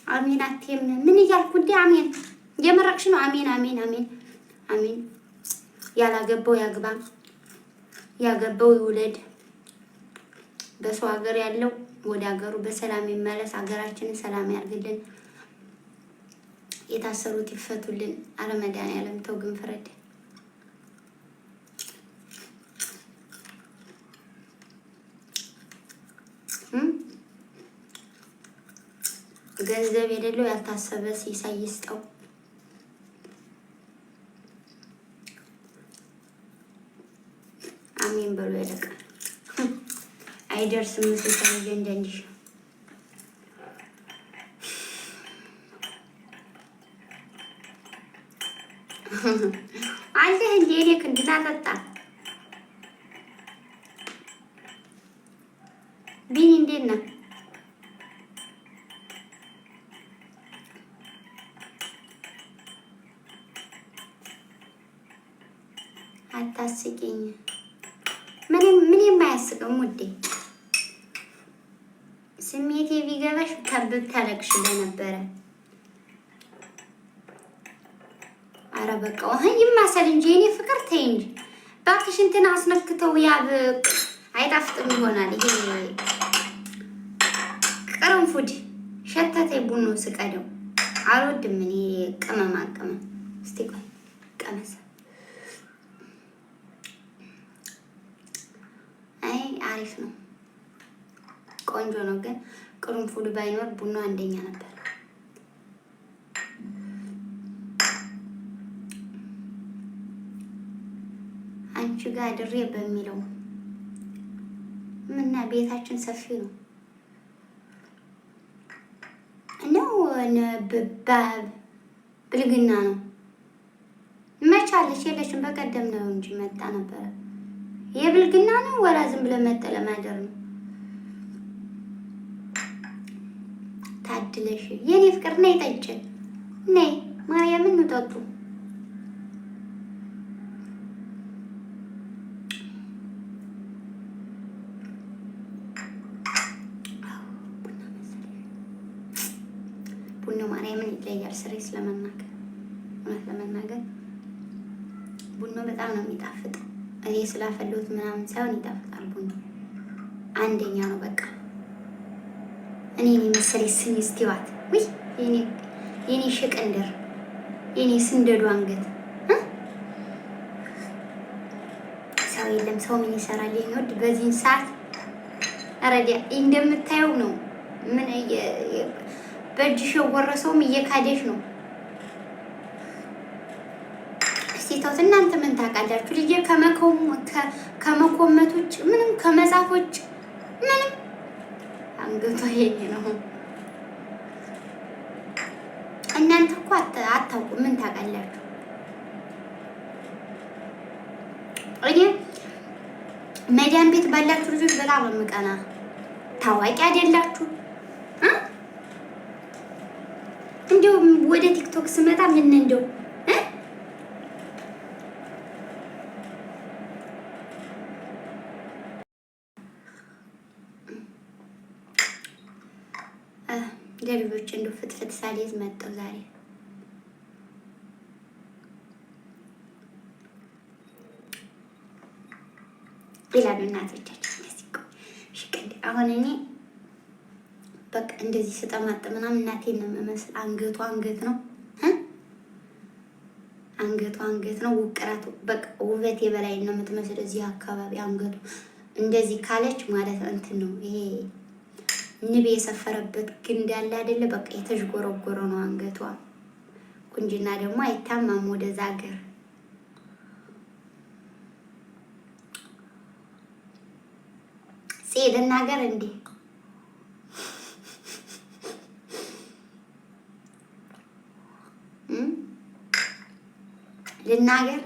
አሜን አትይም? ምን እያልኩ እንዴ? አሜን እየመረቅሽ ነው። አሜን አሜን አሜን አሜን። ያላገባው ያግባ፣ ያገባው ይውለድ። በሰው ሀገር ያለው ወደ ሀገሩ በሰላም ይመለስ። ሀገራችንን ሰላም ያርግልን። የታሰሩት ይፈቱልን። አረ መድኃኒዓለም ተው ግን ፍረድ። ገንዘብ የሌለው ያልታሰበ ሲሳይ ይስጠው። አሜን በሉ። ያለቃል አይደርስም። ሲሳይ እያንዳንድሽ አለህ እንደ እኔ ክንድና ጠጣ ቢኒ እንዴት ነህ? አታስቂኝ። ምን የማያስቅም ውዴ፣ ስሜቴ ቢገባሽ ከብብ ታለቅሽ ነበረ። አረ በቃ ይማሰል እንጂ የኔ ፍቅር ተይ እንጂ እባክሽ። እንትን አስነክተው ያብ አይጣፍጥም ይሆናል። ይሄ ቅርንፉድ ሸተተኝ። ቡኖ ስቀደው አልወድም እኔ ቅመማ ቅመም። እስቲ ቆይ ቀመሰ። አይ አሪፍ ነው፣ ቆንጆ ነው። ግን ቅርንፉድ ባይኖር ቡና አንደኛ ነበር። አንቺ ጋር ድሬ በሚለው ምና ቤታችን ሰፊ ነው ነው ብልግና ነው። መቻለች የለችም። በቀደም ነው እንጂ መጣ ነበረ። የብልግና ነው ወላ ዝም ብለህ መጠ ለማደር ነው። ታድለሽ የኔ ፍቅር ነይ ጠጭ ነይ ማርያምን ጠጡ። ቡናው ማርያምን ይለያል። ስሬ ስለመናገር እውነት ለመናገር ቡናው በጣም ነው የሚጣፍጠው። እኔ ስላፈለሁት ምናምን ሳይሆን ይጣፍጣል። ቡናው አንደኛ ነው። በቃ እኔን የመሰለኝ ስኒ እስቲዋት ውይ የኔ ሽቅንድር የኔ ስንደዱ አንገት ሰው የለም። ሰው ምን ይሰራል? የኔ ወድ በዚህን ሰዓት ረዲያ እንደምታየው ነው። ምን በእጅሽ የወረሰውም እየካደሽ ነው። እስቲ ተውት እናንተ ምን ታውቃላችሁ? ልጄ ከመኮመት ውጭ ምንም ከመጻፍ ውጭ ምንም አንገቷ የኔ ነው። እናንተ እኮ አታውቁ፣ ምን ታውቃላችሁ? እኔ መዳን ቤት ባላችሁ ልጆች በጣም የምቀና ታዋቂ አይደላችሁ። እንዲሁ ወደ ቲክቶክ ስመጣ ምን እንደው ለልጆች እንደው ፍትፍት ሳልይዝ መጣሁ ዛሬ። ይላሉ እናቶቻችን። አሁን እኔ በቃ እንደዚህ ስጠማጥ ምናምን እናቴን ነው የምመስል። አንገቱ አንገት ነው፣ አንገቱ አንገት ነው። ውቅራቱ በቃ ውበት የበላይ ነው የምትመስል። እዚህ አካባቢ አንገቱ እንደዚህ ካለች ማለት እንትን ነው ይሄ ንብ የሰፈረበት ግንድ ያለ አይደለ? በቃ የተዥጎረጎረ ነው አንገቷ። ቁንጅና ደግሞ አይታማም ወደዛ ሀገር ልናገር እንዴ? ልናገር።